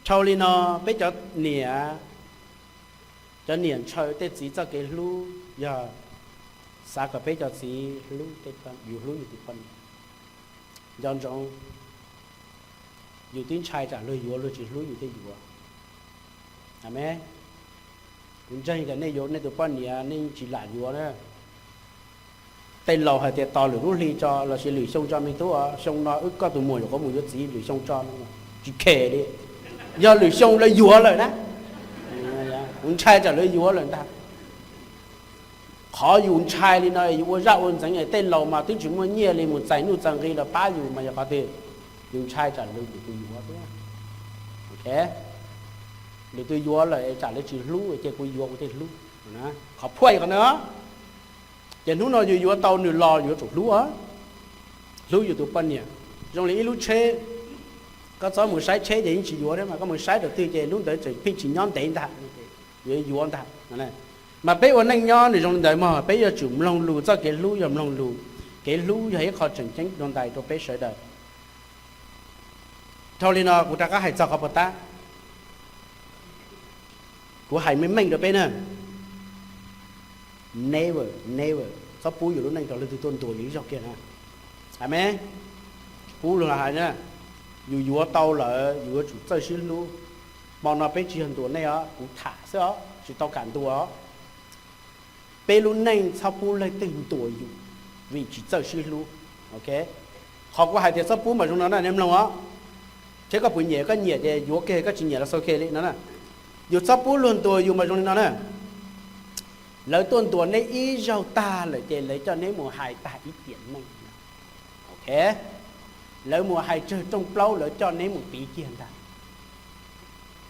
Dhau li no, peb cov niam, cov niam ntshaw tej txiv txoj kev hlub yog xav kom peb cov txiv hlub, yus hlub yus tus poj niam. Nco ntsoov, yus twb ntshai tsam luag yuav luag tsis hlub yus thiaj yuav. Amees. Kuv ntseeg tias nej yuav nej tus poj niam nej tsis lam yuav na. Tej laus hais tias tos lwm lub hli tso lossis lwm xyoo tso me tub, xyoo no wb koj tus muam yuav qhuav mus yuav txiv, lwm xyoo tso, tsis khem li. Yog lwm xyoo lawv yuav lawm na, kuv ntshai tsam lawv yuav lawm ntag. Qhov yus ntshai li no yus ua zaj ua ntxeev, tej laus mas twb tsis muaj nyiaj li mus txais nuj txais nqi los pab yus mas yog qhov twg? Yus ntshai tsam lwm tus yuav. Lwm tus yuav lawm tsam lawv tsis hlub, ces kuv yuav kuv thiaj hlub. Qhov phuaj yog qhov ntawd. Ces hnub no yus yuav tau nws los yuav tsum hlub, hlub yus tus poj niam. Zoo li ib lub tsheb, koj txhob mus saib tsheb ces yeej tsis yuav thiab mas koj mus saib rau twg ces lub ntawd tseem pheej tsis nyob ntev ntag, yuav yuav ntag. Mas peb ua neej nyob nws zoo li ntawd mog, peb yuav tsum mloog lus, txoj kev hlub yog mloog lus. Kev hlub yog ib qho tseem ceeb dua ntais rau peb sawv daws. Dhau li no kuv rov qab hais txog qhov puas tab. Kuv hais meej meej rau peb na, never, never txhob pub yus lub neej rau leej twg tuaj ntuas yus ib zaug kiag na. Amees. Pub luag hais na, yus yuav tau lawm yus yuav tsum txawj sib hlub. Hmo no peb tsis yog ntuas nej os, kuv tham xwb os, tsis tau kam ntuas os. Peb lub neej txhob pub leej twg ntuas yus vim tsis txawj sib hlub. Qhov kuv hais tias txhob pub mas zoo no na, nej mloog os. Thiab koj puas nyiam koj nyiam ces yuav kiag, koj tsis nyiam los xaus kiag li no na. Yus txhob pub luag ntuas yus mas zoo li no na. Lawv tuaj ntuas neb ib zaug tag lawm ces lawv coj neb mus hais tag ib tiam neej. Lawv mus hais tsawg rooj plaub lawv coj neb mus piv kiag ntag.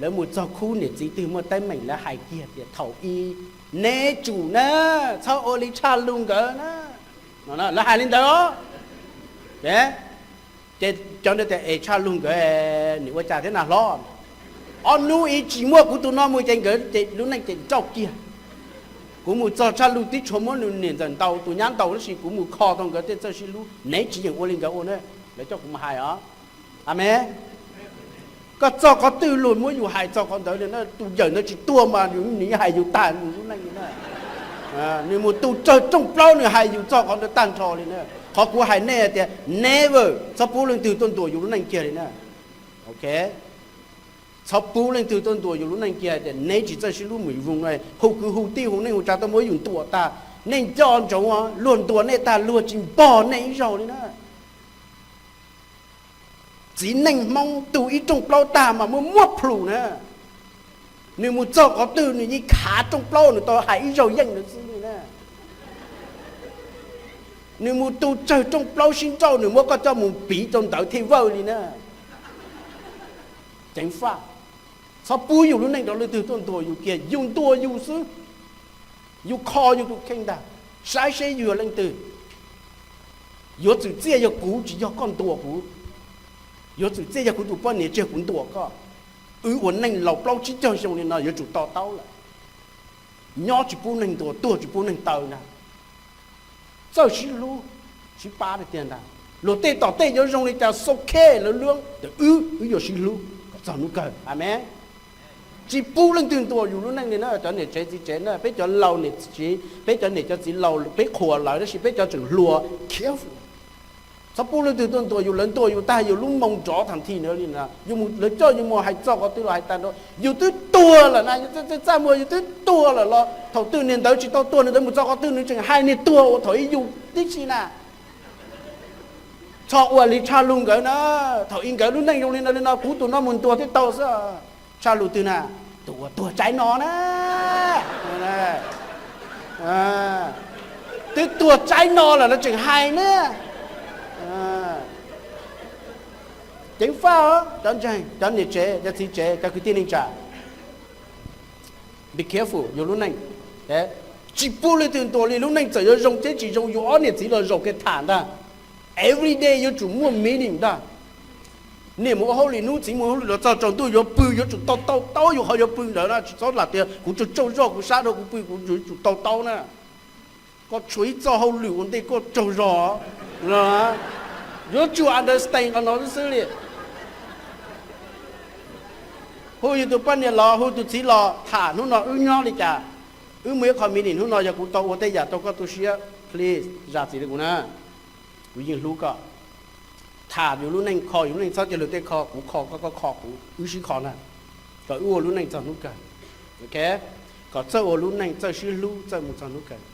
Lawv mus txog khub niam txiv twg muaj teeb meem lawv hais kiag tias thaum ub neb tsum na, txhob ua li Tshaj Lug nkawd na. Lawv hais li ntawd os. Ces cov ntawd tias es Tshaj Lug nkawd nws ua cas thiab na hlob, ob hnub ib tsis muaj kuv tus no mus ces nkawd ces lub neej ces nrauj kiag. Kuv mus txog Tshaj Lug tib tshuav muab nws niam ntxawm ntaus tus nyab ntaus tab sis kuv mus kho tau nkawd tej txawj sib hlub, neb tsis yeem ua li nkawd ua na. Lawv coj kuv mus hais os. Amees. Koj txog qhov twg luag muab yus hais txog qhov ntawd li na, tus yawm ntawd tsis tuag mas nws hais yus tag mus lub neej li na. Nws mus tu tsawg rooj plaub nws hais yus txog qhov ntawd tag nrho li na. Qhov kuv hais nej tias never txhob pub leej twg tuaj ntuas yus lub neej kiag li na. Txhob pub leej twg tuaj ntuas yus lub neej kiag tias neb tsis txawj sib hlub mus yus voos, hu kwv hu tij hu neej hu tsav tuaj muab yus ntuas tag. Nej nco ntsoov, luag ntuas nej tag luag tsis npog nej ib zaug li na. Txiv neej Hmoob tu ib rooj plaub tag mas muaj muab plhus na. Nws mus txog qhov twg nws yeej khav rooj plaub nws tau hais ib zaug yeej ntawd xwb li na. Nws mus tu tsawg rooj plaub sib nrauj nws muab koj coj mus piv rau ntawd thiaj vawj li na. Ceev faj. Txhob pub yus lub neej rau leej twg tuaj ntuas yus kiag, yus ntuas yus xwb. Yus kho yus tus kheej ntag, saib seb yus yog leej twg. Yuav txwm txiaj yog kuv tsis yog koj ntuas kuv. Yuav txwm txiaj yog kuv tus poj niam tsis yog kuv ntuas koj. Wb ua neej laus plaub tsib caug xyoo li no yuav tsum to taub lawm. Nyob tsis pub neeg ntuas, tuag tsis pub neeg taw ntag. Txawj sib hlub, sib pab tiag tiag ntag. Luag tej tom tej yuav zoo li cas xau khe lawv luab, wb, wb yuav sib hlub kom txog hnub kawg. Amees. Tsis pub leej twg ntuas yus lub neej li na, cov niam tsev txiv tsev na, peb cov laus niam txiv, peb cov niam cov txiv laus peb qhuas lawv tab sis peb cov tseem hluas, careful. Txhob pub leej twg tuaj ntuas yus, lawv ntuas yus tag yus lub moo nrov thaum thi na li na, yus mus lawv coj yus mus hais txog qhov twg los hais tag nrho, yus twb tuag lawm na, yus txaj muag yus twb tuag lawm los thaum twg niag ntawd tsis tau tuag, niag ntawd mus txog qhov twg nws tseem hais niag tuag uas thaum ub yus tib si na. Txhob ua li Tshaj Lug nkawd na, thaum ub nkawd lub neej zoo li no li no, kuv tus no mus ntuas thiaj tau xwb. Tshaj Lug twg na? Tus uas tuag tsaib no na. Twb tuag tsaib no lawm los tseem hais na. Ceev faj os cov ntseeg, cov niam tsev, cov txiv tsev, cov kwv tij neej tsa. Be careful yus lub neej. Tsis pub leej twg ntuas li, lub neej txawm yuav zoo thiab tsis zoo yus ob niam txiv los zaum kiag tham ntag. Every day yuav tsum muaj meeting ntag. Niam mus ua hauj lwm hnub, txiv mus ua hauj lwm los txog tsaus ntuj yuav pw yuav tsum to taub taub yus qhov yuav pw ntawd na, tsis txhob lam tias kuv tsaug tsaug zog kuv sab dhau kuv pw kuv yuav tsum to taub na. Koj tshuav ib txoj hauj lwm ua ntej koj tsaug zog. Yuav tsum understand qhov no xwb li. Hu yus tus poj niam los, hu tus txiv los, tham hnub no wb nyob li cas, wb mus ib qho meeting hnub no yog kuv tau ua tej yam rau koj tu siab, please zam txim rau kuv na. Kuv yeej hlub koj. Tham yus lub neej, kho yus lub neej, txhob cia luag tej kho, kuv kho koj, koj kho kuv, wb sib kho na, kom wb ua lub neej txog hnub kawg. Kom txawj ua lub neej, txawj sib hlub, txawj mus txog hnub kawg.